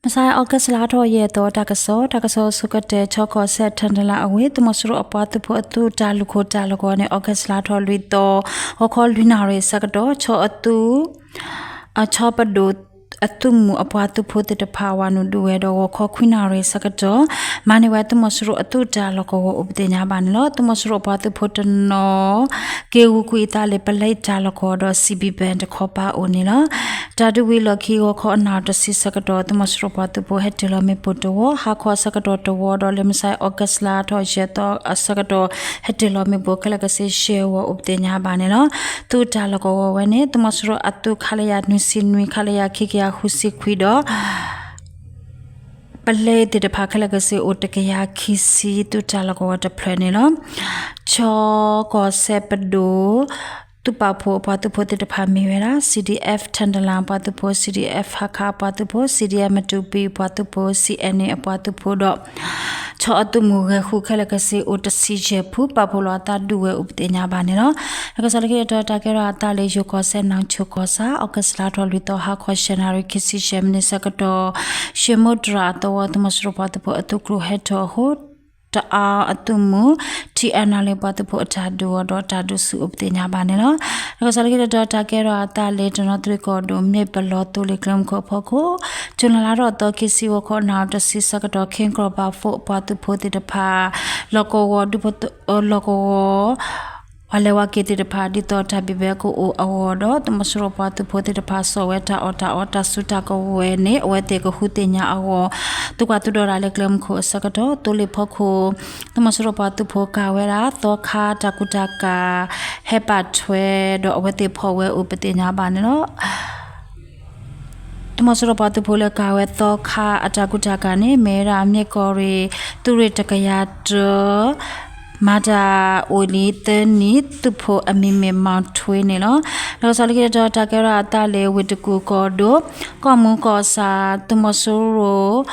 မုၢ်ဆါ August လါထီၣ်ယဲၢ်သီ တၢ်ကစီၣ်, တၢ်ကစီၣ်ဆိကတၢၢ် ခၠီကီၢ်စဲၣ် ထၣ်တလၣ်အဝ့ၢ် သုးမီၤစိရိၤအပှၤသုးဖိအသုးတၢ်လူၢ်ခိၣ်တၢ်လီၢ်ကဝီၤန့ၣ် August လါထီၣ်လွံၢ်သီ ဂီၤခီလွံၢ်နၣ်ရံၣ်ဆၢကတီၢ် ခၠီအသုး ခၠီပဒိၣ်အသုးမုၢ်အပှၤသုးဖိသ့ၣ်တဖၣ် ဝၤနုာ်ဒုးဝဲဒီး ဂီၤခီခွံနၣ်ရံၣ်ဆၢကတီၢ် မၤန့ၢ်ဝဲသုးမီၤစိရိၤအသုးတၢ်လီၢ်ကဝီၤအိၣ်ပသ့ၣ်ညါဘၣ်န့ၣ်လီၤ. သုးမီၤစိရိၤအပှၤသုးဖိတနီၤ က့ၤဂုာ်ကွံာ်အသးလၢ ပလဲတၢ်လီၢ်ကဝီၤဒီး စံးဘံၣ်ဘဲၣ်တခီပၤအိၣ်န့ၣ်လီၤ. တၢ်ဒုးဝံၤလီၢ်ခံ ဂီၤခီအနၣ်တဆံဆၢကတီၢ် သုးမီၤစိရိၤပှၤသုးဖိဟဲတ့ၢ်လီၤမ့ၣ်ပိၢ်တဝီ, ဟါခီဆၢကတီၢ်တဝီဒီး လၢမုၢ်ဆါ August လါထီၣ်ယဲၢ်သီအဆၢကတီၢ် ဟဲတ့ၢ်လီၤမ့ၣ်ပိၢ်ခဲလၢာ်ကဆ့ရှဲဝီၤအိၣ်ပသ့ၣ်ညါဘၣ်န့ၣ်လီၤ. သုးတၢ်လီၢ်ကဝီၤဝဲန့ၣ် သုးမီၤစိရိၤအသုး ခလရ နွံဆံနွံ, ခလရ ခံကယၤဃုဆံခွံဒီး ပလဲသ့ၣ်တဖၣ်ခဲလၢာ်ကဆ့အိၣ်တကယၤခံဆံ သုးတၢ်လီၢ်ကဝီၤတဖျၢၣ်န့ၣ်လီၤ. ခၠီကီၢ်စဲၣ်ပဒိၣ် သုးပာ်ဖှိၣ်အပှၤသုးဖိသ့ၣ်တဖၣ်မ့ၢ်ဝဲဒၣ် C D F ထၣ်တလၣ်အပှၤသုးဖိ, C D F ဟါခါအပှၤသုးဖိ, C D F မတူပံအပှၤသုးဖိ, C N A အပှၤသုးဖိဒီး ခၠီအသုးမုၢ်ဂဲၤဃုခဲလၢာ်ကဆ့အိၣ်တဆံယဲၢ်ဖု ပာ်ဖှိၣ်လီၤအသးဒုးဝဲအိၣ်ပသ့ၣ်ညါဘၣ်န့ၣ်လီၤ. တၢ်ကစီၣ်လၢခံတတီၤ တၢ်ကဲထီၣ်အသးလၢယိၤကီၢ်စဲၣ် နၣ်ချိၣ်ကီၢ်ဆၣ် August လါထီၣ်လွံၢ်သီ ဟါခီယဲၢ်နၣ်ရံၣ်ခံဆံယဲၢ်မံးနံးဆၢကတီၢ် ရှ့မိတြၣ်အသဝီ သုးမီၤစိရိၤပှၤသုးဖိအသုးကျိၤဟဲထီၣ်အဃိ တအါအသုးမုၢ် T N L A ပှၤသုးဖိအတၢ်ဒုးအီၤဒီးတၢ်ဒုးဆူၣ်အိၣ်ပသ့ၣ်ညါဘၣ်န့ၣ်လီၤ. တၢ်ကစီၣ်လၢခံတတီၤ တၢ်ကဲထီၣ်အသးလၢတနီသရံၣ်ကီၢ်ဒိၣ် မ့ၢ်ပလီၢ်သိလ့ၣ်ကျဲမုၢ်ခိၣ်အဖီခိၣ် ကၠူၤလါလါထီၣ်အသီခံဆံ ဂီၤခီနၣ်ရံၣ်တဆံဆၢကတီၢ် ခ့ကီၢ်ပၤဖိအပှၤသုးဖိသ့ၣ်တဖၣ် လီၢ်ကဝီၤဒူဖိ လီၢ်ကဝီၤ ပှၤလဲၤဝါက့ၤသ့ၣ်တဖၣ် ဒ်သိးတၢ်ဘံၣ်ဘဲကအိၣ်အဂီၢ်ဒီး သုးမီၤစိရိၤပှၤသုးဖိသ့ၣ်တဖၣ် စိာ်ဝဲတၢ်အီၣ်တၢ်အီတၢ်စူတၢ်ကဝဲၤန့ၣ် အဝဲသ့ၣ်ကဃုသ့ၣ်ညါအဂီၢ် သုးကွၢ်သုးဒီးတၢ်လၢကျဲမုၢ်ခိၣ်အဆၢကတီၢ် သိလ့ၣ်ဖီခိၣ် သုးမီၤစိရိၤပှၤသုးဖိကၤဝဲဒၣ် သီခါတၢ်ကူတၢ်ကၤ ဟဲပာ်ထွဲဒီးအဝဲသ့ၣ်ဖီၣ်ဝဲအိၣ်ပသ့ၣ်ညါဘၣ်န့ၣ်လီၤ. သုးမီၤစိရိၤပှၤသုးဖိလၢကၤဝဲသီခါအတၢ်ကူတၢ်ကၤန့ၣ် မ့ၢ်ဝဲဒၣ်မ့ၢ်ကီၢ်ရ့ၣ် သုးရ့ၣ်တကယၤတၢ မၤတၢ်အိၣ်လံသၢနံၣ် သုးဖိအမံၤမ့ၢ် မီၣ်ထွ့ န့ၣ်လီၤ. တၢ်ကစီၣ်လၢခံတတီၤ တၢ်ကဲထီၣ်အသးလၢဝ့ၢ်တကူၣ်ကီၢ်ဒိၣ် ကီၢ်မူကီၢ်ဆၣ် သုးမီၤစိရိၤ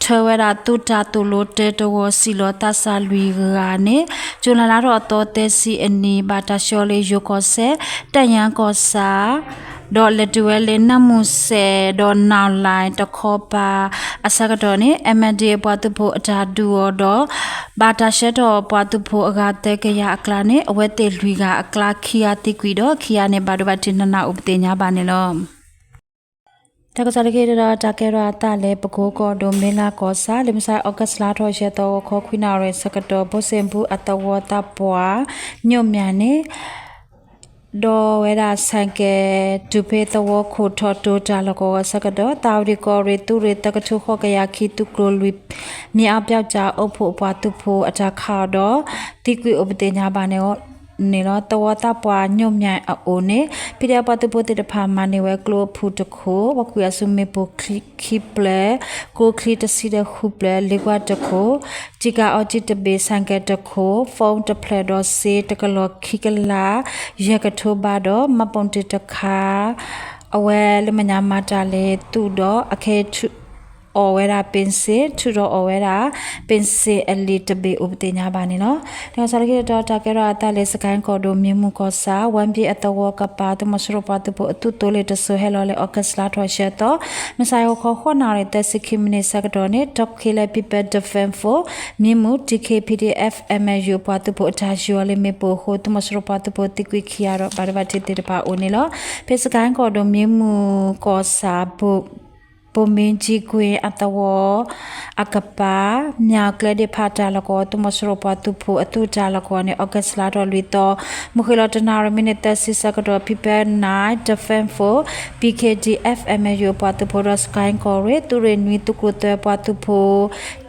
ထၢဝဲဒၣ်သုးတၢ်သိၣ်လိတၢတဝီ စံၣ်လီၤသးစၢ်လွံၢ်ဂၤန့ၣ် ကၠူၤလါလါထီၣ်အသီသၢဆံအနံၤ ဘၣ်တၢ်ဆှၢလၢယိၤကီၢ်စဲၣ် တၢ်ယၣ်ကီၢ်ဆၣ် ဒီးလဲၤတုၤဝဲလၢနၢ်မူၣ်စဲးဒီး နီၣ်လဲၣ်တခီပၤအဆၢကတီၢ်န့ၣ် M N D A ပှၤသုးဖိအတၢ်ဒုးအီၤဒီး ဘၣ်တၢ်ဆှၢထီၣ်ပှၤသုးဖိအဂၤသၢကယၤအကျါန့ၣ် အဝဲသ့ၣ်လွံၢ်ဂၤအကျါ ခံဂၤသံကွံာ်ဒီး ခံဂၤန့ၣ် ဘၣ်ဒိဘၣ်ထံးနးနးအိၣ်ပသ့ၣ်ညါဘၣ်န့ၣ်လီၤ. တၢ်ကစီၣ်လၢခံတတီၤ တၢ်ကဲထီၣ်အသးလၢပကိကီၢ်ဒိၣ် မ့လၢ်ကီၢ်ဆၣ် လၢမုၢ်ဆါ August လါထီၣ်ယဲၢ်သီ ဂီၤခီခွံနၣ်ရံၣ်ဆၢကတီၢ် ဘိစ့ၣ်ဘူအသဝီသးပှၢ် ညိၣ်မၠၣ်န့ၣ် ဒီးဝဲဒၣ်ဆဲးကဲး တုၤဖဲသဝီခိၣ်ထီၣ်တိၤတၢ်လီၢ်ကဝီၤဆၢကတီၢ် သးဝံၣ်ကီၢ်ရ့ၣ် သုးရ့ၣ်သၢကထိဃိးကယၤခံ သုးကျိၤလွံၢ် မ့ၢ်အါပျီကၠၣ်အိၣ်ဖှိၣ်အပှၤသုးဖိအတၢ်ခးအီၤဒီး သံကွံာ်အိၣ်ပသ့ၣ်ညါဘၣ်န့ၣ်လီၤ. သဝီသးပှၢ်ညိၣ်မၠၣ်အအိၣ်န့ၣ် ဖံးဒဲးပှၤသုးဖိသ့ၣ်တဖၣ်မၤန့ၢ်ဝဲကျိအဖုၣ်တခိၣ်, ဝဲကွံာ်အစုမ့ၣ်ပိၢ်ခံဖျၢၣ်, ကိချံတဆံဒီးဃုဖျၢၣ်, လ့ကွၢ်တခိၣ်, စံၣ်ကၤအီကၠံတဘ့ၣ်, ဆဲးကဲးတခိၣ်, ဖီတဖျၢၣ်ဒီးစ့တကလီၢ်ခံကလး ယဲၢ်ကထိဘးဒီး မှတ်ပုံတင်တခါ အဝဲလၢမဲာ်ညါမၤတၢ်လၢသုးဒီး အခဲအံၤ အီၣ်ဝဲဒၣ်ပ့ၣ်စ့ၣ်, ထုးထီၣ်အီၣ်ဝဲဒၣ် ပ့ၣ်စ့ၣ်အလံာ်တဘ့ၣ်အိၣ်ပသ့ၣ်ညါဘၣ်န့ၣ်လီၤ. တၢ်ကစီၣ်လၢခံတတီၤ တၢ်ကဲထီၣ်အသးလၢစကဲၣ်ကီၢ်ဒိၣ် မ့ၢ်မုၢ်ကီၢ်ဆၣ် ဝၢပံအသဝီကပၤ သုးမီၤစိရိၤပှၤသုးဖိအသုးသိလ့ၣ်တစိၤဟဲလီၤလၢ August လါထီၣ်ယဲၢ်သီ မုၢ်ဆါဟါခီ ဃိးနၣ်ရံၣ်သၢဆံခံမံးနံးဆၢကတီၢ်န့ၣ် ထီၣ်ခ့လၢ People Defence Force မံမုၢ် T K P D F M N U ပှၤသုးဖိအတၢ်ယီၤလၢမ့ၣ်ပိၢ်အဃိ သုးမီၤစိရိၤပှၤသုးဖိသံကွံာ်ခံဂၤဒီး ဘၣ်ဒိဘၣ်ထံးသ့ၣ်တဖၣ်အိၣ်န့ၣ်လီၤ. ဖဲစကဲၣ်ကီၢ်ဒိၣ် မ့ၢ်မုၢ်ကီၢ်ဆၣ် ဘိၣ်မ့ၢ်ကၠံကွ့ၣ်အသဝီအကပၤ မၠၣ်ကျဲဒ့ၣ်ဖးတၢ်လီၢ်ကဝီၤ သုးမီၤစိရိၤပှၤသုးဖိအသုးတၢ်လီၢ်ကဝီၤန့ၣ် August လါထီၣ်လွံၢ်သီ မုၢ်ဃ့ၢ်လီၤတနၣ်ရံၣ်မံးနံးသၢဆံဆၢကတီၢ် People Night Defence Force P K D F M N U အပှၤသုးဖိဒီးစကဲၣ်ကီၢ်ရ့ၣ် သုးရ့ၣ်နွံသုးကျိၤသၢပှၤသုးဖိ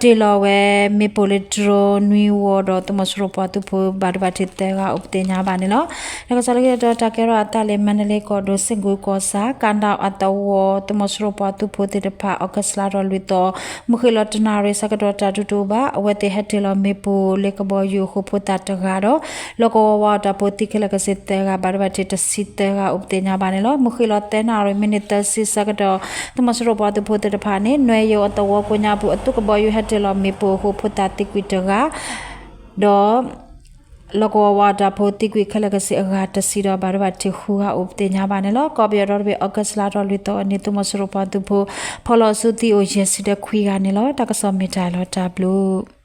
တ့ၢ်လီၤဝဲမ့ၣ်ပိၢ်လၢ drone နွံဝီဒီး သုးမီၤစိရိၤပှၤသုးဖိဘၣ်ဒိဘၣ်ထံးသၢဂၤအိၣ်ပသ့ၣ်ညါဘၣ်န့ၣ်လီၤ. တၢ်ကစီၣ်လၢခံတတီၤ တၢ်ကဲထီၣ်အသးလၢ မါဒလ့ကီၢ်ဒိၣ် စ့ၣ်ကူၤကီၢ်ဆၣ် ကၣ်ဒၣ်အသဝီ သုးမီၤစိရိၤပှၤသုးဖိသ့ၣ်တဖၣ် August လါထီၣ်လွံၢ်သီ မုၢ်ဃ့ၢ်လီၤတနၣ်ရံၣ်ဆၢကတီၢ် တၢ်ဒုးတအိၣ်ဘၣ် အဝဲသ့ၣ်ဟဲတ့ၢ်လီၤမ့ၣ်ပိၢ်လၢကဘီယူၤအဃိ ဖိသၣ်တဂၤဒီး လီၢ်ကဝီၤဝါအီၣ်တၢ်ဖိသံခဲလၢာ်ကဆ့သၢဂၤ ဘၣ်ဒိဘၣ်ထံးတဆံသၢဂၤအိၣ်ပသ့ၣ်ညါဘၣ်န့ၣ်လီၤ. မုၢ်ဃ့ၢ်လီၤသၢနၣ်ရံၣ်မံးနံးသၢဆံဆၢကတီၢ် သုးမီၤစိရိၤပှၤသုးဖိသ့ၣ်တဖၣ်န့ၣ် နွဲယိၤအသဝီကိးညါပူၤ အသုးကဘီယူၤဟဲတ့ၢ်လီၤမ့ၣ်ပိၢ်အဃိ ဖိသၣ်သံကွံာ်တဂၤ ဒီး လီၢ်ကဝီၤဝးတၢ်ဖိသံကွံာ်ခဲလၢာ်ကစ့ၢ်အဂၤတဆံဒီး ဘၣ်ဒိဘၣ်ထံးဃုဂၤအိၣ်ပသ့ၣ်ညါဘၣ်န့ၣ်လီၤ. ကီၢ်ပယီၤဒီတဘ့ၣ် August လါထီၣ်လွံၢ်သီအနံၤ သုးမီၤစိရိၤပှၤသုးဖိ ဖီၣ်လီၤအစုသံအိၣ်ယဲၢ်ဆံဒီးခွံဂၤန့ၣ်လီၤ. တၢ်ကစီၣ်မ့ၢ်တၢ်လီၤတၢ်ဘျုး